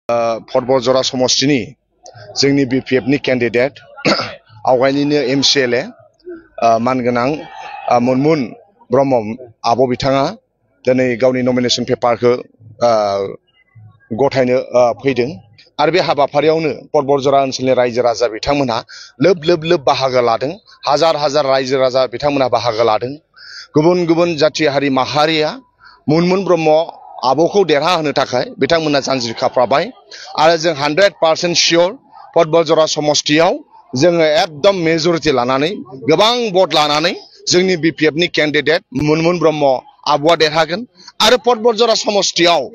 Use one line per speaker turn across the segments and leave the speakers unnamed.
फटबजरा समष्टिनि जोंनि बीपीएफनि कैंडिडेट आवगायनिनो एमसीएलए मानगोनां मुनमुन ब्रह्म आब' बिथाङा दिनै गावनि नमिनेशन पेपारखौ गथायनो फैदों आरो बे हाबाफारियावनो फटबजरा ओनसोलनि रायजो राजा बिथांमोनहा लोब लोब लोब बाहागो लादों। हाजार हाजार रायजो राजा बिथांमोनहा बाहागो लादों। गुबुन गुबुन जाथि हारि माहारिया मुनमुन ब्रह्म आब'खौ देरहाहोनो थाखाय बिथांमोना जानजि खाफ्राबाय आरो जों 100% सियर फटबजरा समष्टियाव जोङो एकदम मेजरिटी लानानै गोबां भट लानानै जोंनि बीपीएफनि कैंडिडेट मुनमुन ब्रह्म आब'आ देरहागोन आरो फटबजरा समष्टियाव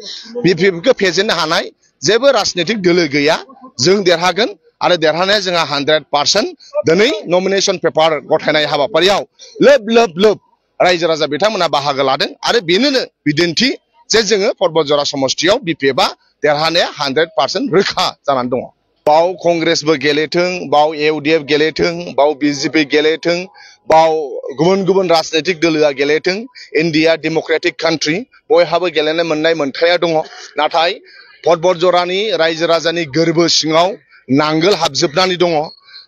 बीपीएफखौ फेजेननो हानाय जेबो राजनीतिक दोलो गैया। जों देरहागोन आरो देरहानाया जोंहा 100% दिनै नमिनेशन पेपार गथायनाय हाबाफारियाव लोब लोब लोब रायजो राजा बिथांमोना बाहागो लादों आरो बेनिनो बिदिन्थि जे जोङो फटबजरा समष्टियाव बीपीएफआ देरहानाया 100% रोखा जानानै दङ। बाव कंग्रेसबो गेलेथों, बाव यूडीएफ गेलेथों, बाव बीजेपी गेलेथों, बाव गुबुन गुबुन राजनीतिक दोलोआ गेलेथों, इंडिया डेमोक्रेटिक कान्ट्री बयहाबो गेलेनो मोननाय मोनथाया दङ। नाथाय फटबजरानि रायजो राजानि गोरबो सिङाव नांगोल हाबजोबनानै दङ।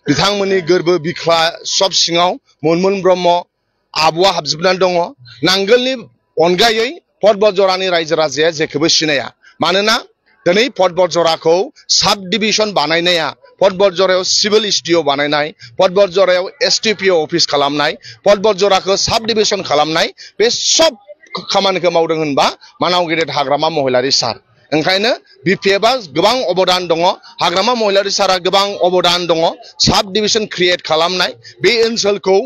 बिथांमोननि गोरबो बिखा सब सिङाव मुनमुन ब्रह्म आब'आ हाबजोबनानै दङ। नांगोलनि अनगायै फटबजरानि रायजो राजाया जेखौबो सिनाया। मानोना दिनै फटबजराखौ साब डिविजन बानायनाया, फटबजरायाव सिविल एसडीओ बानायनाय, फटबजरायाव एसटीपीओ अफिस खालामनाय, फटबजराखौ साब डिविजन खालामनाय, बे सब खामानिखौ मावदों होनबा मानाव गेदेर हाग्रामा महिलारी सार। ओंखायनो बीपीएफआ गोबां अबदान दङ, हाग्रामा महिलारी सारा गोबां अबदान दङ साब डिविजन क्रिएट खालामनाय बे ओनसोलखौ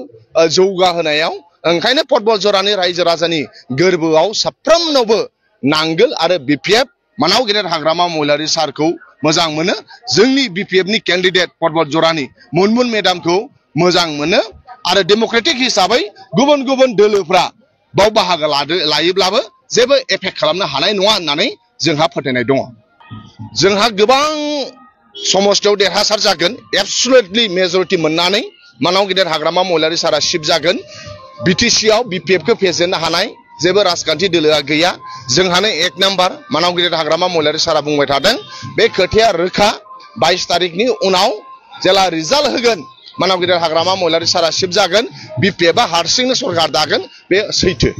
जौगाहोनायाव। ओंखायनो फटबजरानि रायजो राजानि गोरबोआव साफ्रोमनावबो नांगोल आरो बीपीएफ मानाव गेदेर हाग्रामा महिलारी सारखौ मोजां मोनो। जोंनि बीपीएफनि कैंडिडेट फटबजरानि मुनमुन मेडामखौ मोजां मोनो आरो डेमोक्रेटिक हिसाबै गुबुन गुबुन दोलोफ्रा बाव बाहागो लायोब्लाबो जेबो एफेक्ट खालामनो हानाय नङा होननानै जोंहा फोथायनाय दङ। जोंहा गोबां समष्टियाव देरहासार जागोन, एब्सुलेटलि मेजरिटी मोननानै मानाव गेदेर हाग्रामा महिलारी सारा शिफ्ट जागोन। बीटीसीआव बीपीएफखौ फेजेननो हानाय जेबो राजखान्थि दोलोआ गैया। जोंहानो 1 नम्बर मानाव गेदेर हाग्रामा महिलारी सारा बुंबाय थादों। बे खोथाया रोखा। 22 तारिखनि उनाव जेला रिजाल्ट होगोन मानाव गेदेर हाग्रामा महिलारी सारा शिफ्ट जागोन, बीपीएफआ हारसिंनो सरकार दागोन, बे सैथो।